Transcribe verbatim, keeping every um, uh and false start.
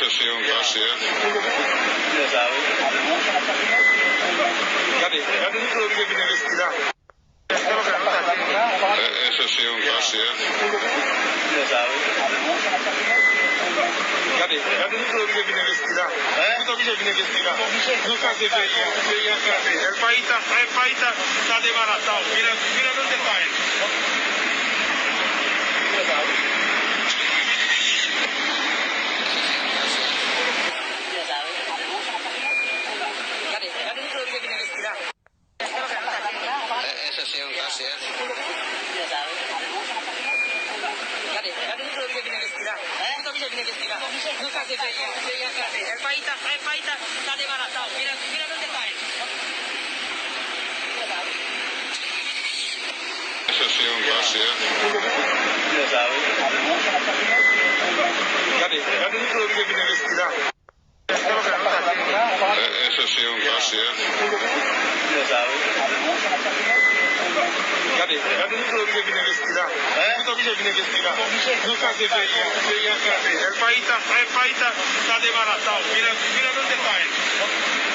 Sa se yon kansè. Gade, gade nou ki oblije vin envesti la. E, e, sa se yon kansè. Gade, gade nou ki oblije vin envesti la. Nou oblije vin envesti la. Nou kraze peyi a, peyi a kraze. El Paita, El Paita, está desbaratado. Mira, mira dónde está él. Gade, gade nou ki oblije vin envesti la. E, e, sa se yon kansè. Gade, gade nou ki oblije vin envesti la. Nou oblije vin envesti la. Nou kraze peyi a, peyi a kraze. El Paita, El Paita, está desbaratado. Mira, mira dónde está él. Sa se yon kansè. Gade, gade nou ki oblije vin envesti la. E, e, sa se yon kansè. Gade, gade nou ki oblije vin envesti la. Nou oblije vin envesti la. Nou kraze peyi a, peyi a kraze. El Paita, El Paita, está desbaratado. Mira, mira dónde está él.